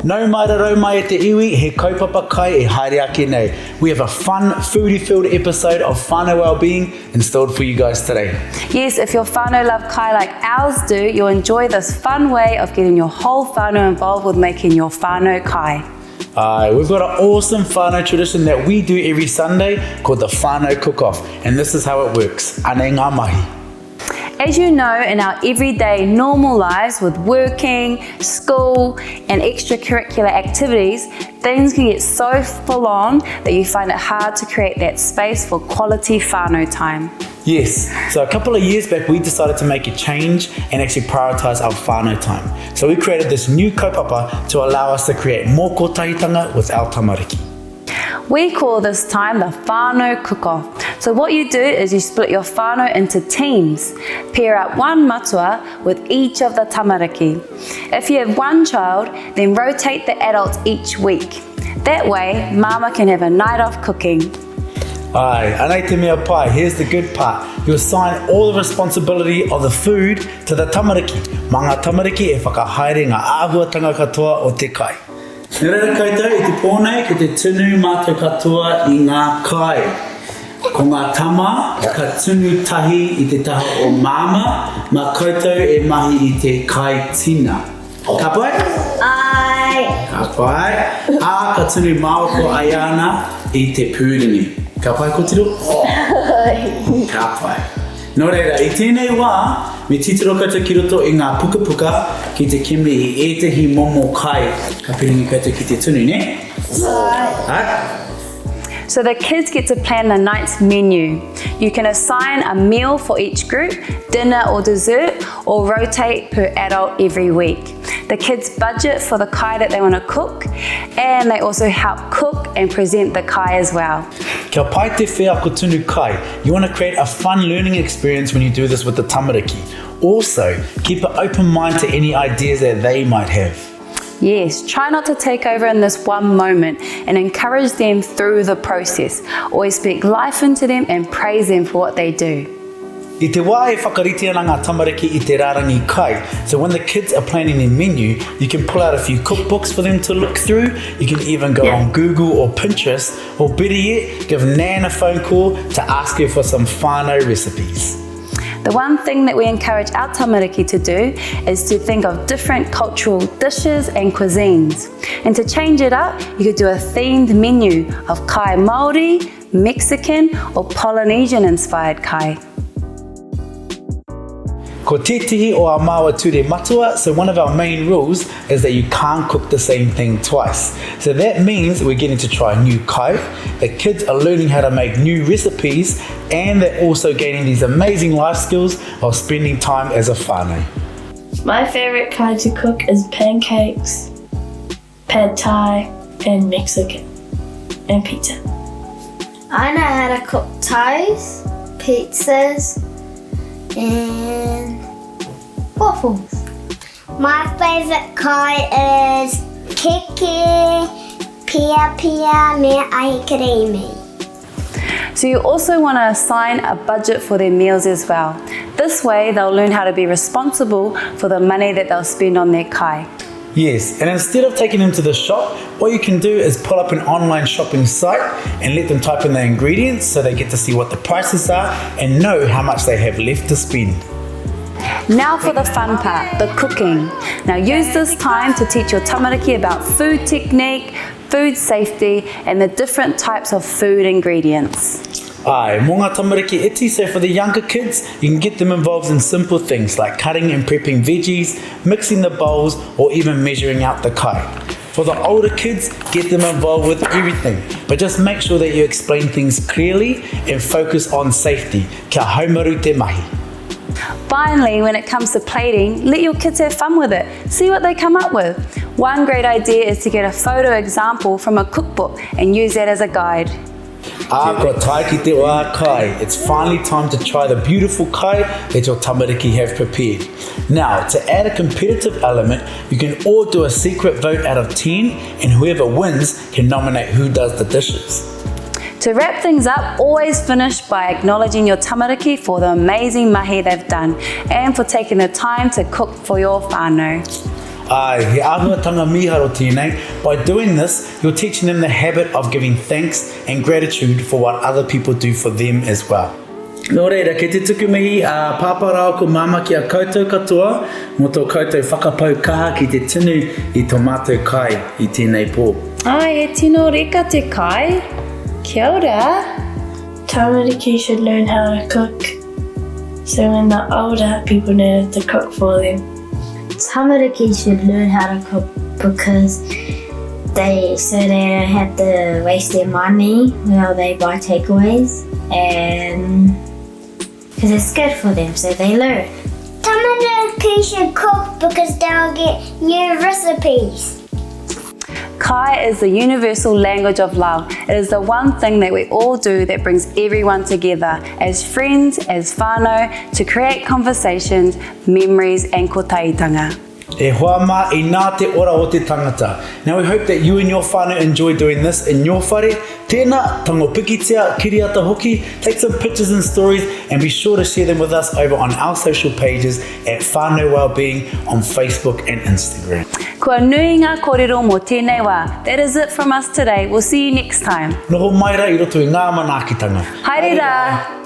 Nau mai rarau mai e te iwi, he kaupapa kai e haere ake nei. We have a fun, foodie-filled episode of Whānau Wellbeing installed for you guys today. Yes, if your whānau love kai like ours do, you'll enjoy this fun way of getting your whole whānau involved with making your whānau kai. Aye, we've got an awesome whānau tradition that we do every Sunday called the Whānau Cook-Off, and this is how it works. Anei ngā mahi. As you know, in our everyday normal lives with working, school, and extracurricular activities, things can get so full on that you find it hard to create that space for quality whānau time. Yes, so a couple of years back we decided to make a change and actually prioritise our whānau time. So we created this new kaupapa to allow us to create more kotahitanga with our tamariki. We call this time the whānau cook-off. So what you do is you split your whānau into teams. Pair up one matua with each of the tamariki. If you have one child, then rotate the adults each week. That way, mama can have a night off cooking. Aye, anei te mea pai, here's the good part. You assign all the responsibility of the food to the tamariki. Mā ngā tamariki e whakahaere ngā āhuatanga katoa o te kai. Nō reira koutou, i te pō nei, ko te tunu mātou katoa i ngā kai. Ko ngā tama ka tunu tahi i te taha o Māmā, mā koutou e mahi i te kai tina. Ka pai? Āe. Ka pai. Ā, ka tunu māua ko Ayana i te pūrini. Ka pai kotiro? Ka pai. Nō reira, i tēnei wā, me titiro koutou ki roto i ngā pukapuka ki te kimi i ētehi momo kai ka pīrangi koutou ki te tunu, nē? Āe. So the kids get to plan the night's menu. You can assign a meal for each group, dinner or dessert, or rotate per adult every week. The kids budget for the kai that they want to cook, and they also help cook and present the kai as well. Kia pai te wheako tunu kai. You want to create a fun learning experience when you do this with the tamariki. Also, keep an open mind to any ideas that they might have. Yes, try not to take over in this one moment and encourage them through the process. Always speak life into them and praise them for what they do. I te wā e whakarite ana ngā tamariki i te rārangi kai, so when the kids are planning their menu, you can pull out a few cookbooks for them to look through, you can even go on Google or Pinterest, or better yet, give Nan a phone call to ask her for some whānau recipes. The one thing that we encourage our tamariki to do is to think of different cultural dishes and cuisines. And to change it up, you could do a themed menu of kai Māori, Mexican or Polynesian inspired kai. Ko tētehi o ā māua ture matua, so one of our main rules is that you can't cook the same thing twice. So that means we're getting to try new kai, the kids are learning how to make new recipes, and they're also gaining these amazing life skills while spending time as a whānau. My favourite kai to cook is pancakes, Pad Thai and Mexican and pizza. I know how to cook Thais, pizzas and waffles. My favourite kai is keke, pia pia me ahi karimi. So you also want to assign a budget for their meals as well. This way they'll learn how to be responsible for the money that they'll spend on their kai. Yes, and instead of taking them to the shop, what you can do is pull up an online shopping site and let them type in the ingredients so they get to see what the prices are and know how much they have left to spend. Now for the fun part, the cooking. Now use this time to teach your tamariki about food technique, food safety and the different types of food ingredients. Āe, mō ngā tamariki iti, so for the younger kids, you can get them involved in simple things like cutting and prepping veggies, mixing the bowls, or even measuring out the kai. For the older kids, get them involved with everything, but just make sure that you explain things clearly and focus on safety. Kia haumaru te mahi. Finally, when it comes to plating, let your kids have fun with it. See what they come up with. One great idea is to get a photo example from a cookbook and use that as a guide. Ā, kua tae ki te wā kai. It's finally time to try the beautiful kai that your tamariki have prepared. Now, to add a competitive element, you can all do a secret vote out of 10 and whoever wins can nominate who does the dishes. To wrap things up, always finish by acknowledging your tamariki for the amazing mahi they've done and for taking the time to cook for your whānau. Āe, he āhuatanga mīharo tēnei, by doing this, you're teaching them the habit of giving thanks and gratitude for what other people do for them as well. Nō reira, kei te tuku mihi a Pāpā rāua ko Māmā ki a koutou katoa mō tō koutou whakapau kaha ki te tinu i tō mātou kai i tēnei pō. Āe, he tino reka te kai. Kia ora. Tamariki should learn how to cook so when they're older people know how to cook for them. Tamariki should learn how to cook because they so they don't have to waste their money while they buy takeaways and because it's good for them so they learn. Tamariki should cook because they'll get new recipes. Kai is the universal language of love. It is the one thing that we all do that brings everyone together as friends, as whānau, to create conversations, memories and kotahitanga. E hoa mā, inā te ora o te tangata. Now we hope that you and your whānau enjoy doing this in your whare. Tēnā, tango pikitia, kiriata hoki, take some pictures and stories and be sure to share them with us over on our social pages at Whānau Wellbeing on Facebook and Instagram. Kua nui ngā kōrero mō tēnei wā. That is it from us today. We'll see you next time. Noho mai rā i roto i ngā manaakitanga. Haere rā!